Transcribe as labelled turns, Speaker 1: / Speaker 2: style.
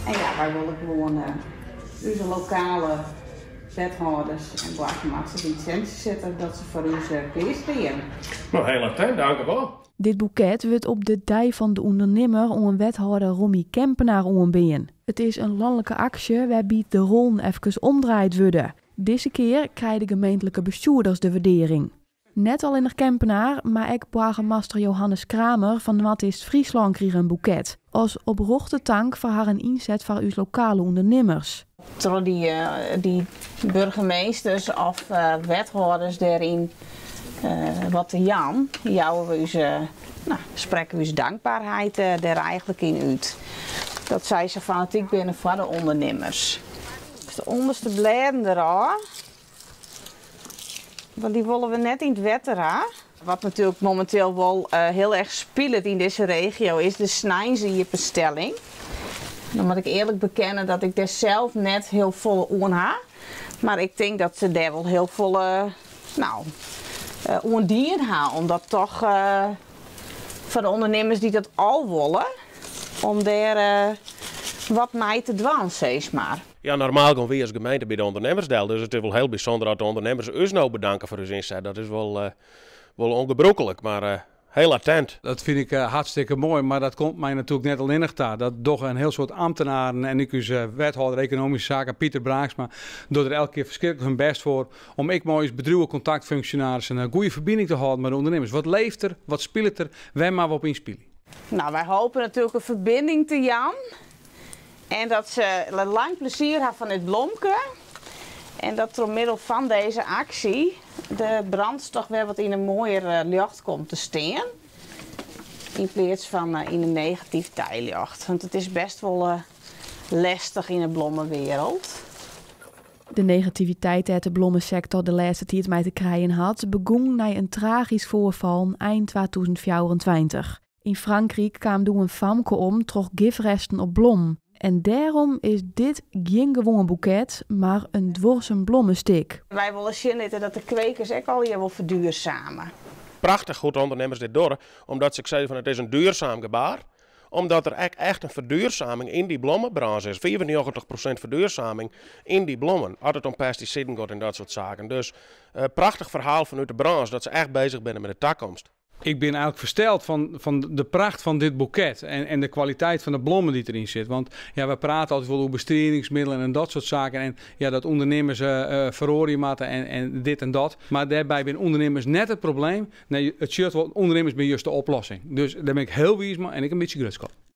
Speaker 1: En ja, wy wolle gewoan ús lokale wethâlders en boargemasters yn it sintsje sette dat se foar ús klearstean.
Speaker 2: No, hiel attent, dankewol.
Speaker 3: Dit boeket wurdt op de Dei fan de Undernimmer oan wethâlder Rommy Kempenaar oanbean. It is in lanlike aksje wêrby't de rollen efkes omdraaid wurde. Dizze kear krije de gemeentlike bestjoerders de wurdearring. Net allinnich Kempenaar, mar ek boargemaster Johannes Kramer fan Noardeast-Fryslân krige in boeket. As oprjochte tank foar harren ynset foar ús lokale ûndernimmers.
Speaker 1: Troch dy burgemeesters of wethâlders dêryn wat te jaan, jouwe we ús, no, sprekke we ús dankbaarheid dêr eigentlik yn út. Dat sy sa fanatyk binne foar de ûndernimmers. De ûnderste blêden derôf. Want dy wolle we net yn it wetter ha. Wat natuerlik mominteel wol hiel erch spilet yn dizze regio is de sneinsiepenstelling. Dan moat ik earlik bekenne dat ik dêr sels net hiel folle oan ha. Mar ik tink dat se dêr wol hiel folle, no, oan dien ha. Om dat toch foar de ûndernimmers dy't dat al wolle, om dêr wat mei te dwaan, sis mar.
Speaker 2: Ja, normaal gean wy as gemeente by de ûndernimmers del, dus it is wol hiel bysûnder dat de ûndernimmers ús no bedanke foar ús ynset. Dat is wol, wol ûngebrûklik, mar hiel attent.
Speaker 4: Dat fyn ik hartstikke moai, mar dat komt my natuerlik net allinnich ta. Dat dogge in hiel soad ambtenaren en ek ús wethâlder ekonomyske saken Pieter Braaksma docht der elke kear ferskriklik hun bêst foar om ek mei ús bedriuwekontaktfunksjonarissen in goede ferbining te hâlden mei de ûndernimmers. Wat leeft der, wat spilet der, wêr moatte we op ynspylje?
Speaker 1: No, wy hoopje natuerlik in ferbining te jaan en dat se lang plezier ha fan dit blomke en dat troch middel fan dizze aksje de branche toch wer wat yn in moaier ljocht komt te stean yn pleats fan yn in negatyf deiljocht. Want it is bêst wol lestich yn 'e blommewereld.
Speaker 3: De negativiteit dêr't de blommesektor de lêste tiid mei te krijen hat, begûn nei in tragysk foarfal ein 2024. Yn Frankryk kaam doe in famke om troch gifresten op blommen. En dêrom is dit gjin gewoan boeket, mar in duorsum blommestik.
Speaker 1: Wy wolle sjen litte dat de kwekers ek allegear wol ferduorsame.
Speaker 2: Prachtich hoe't de ûndernimmers dit dogge, omdat se sizze fan it is in duorsume gebaar. Omdat der ek echt in ferduorsuming yn dy blommebransje is. 95% ferduorsuming yn dy blommen, as it om pestisiden giet en dat soart saken. Dus prachtich ferhaal fanút de bransje dat se echt beuzich binne mei de takomst.
Speaker 4: Ik bin eigentlik fersteld fan de pracht fan dit boeket en de kwaliteit fan de blommen dy't deryn sit. Want ja, we prate altyd wol oer bestridingsmiddelen en dat soart saken. En ja, dat ûndernimmers feroarje moatte en dit en dat. Mar dêrby binne ûndernimmers net it probleem. Nee, it tsjut wol, ûndernimmers binne just de oplossing. Dus dêr bin ik hiel wiis mei en ek in bytsje grutsk op.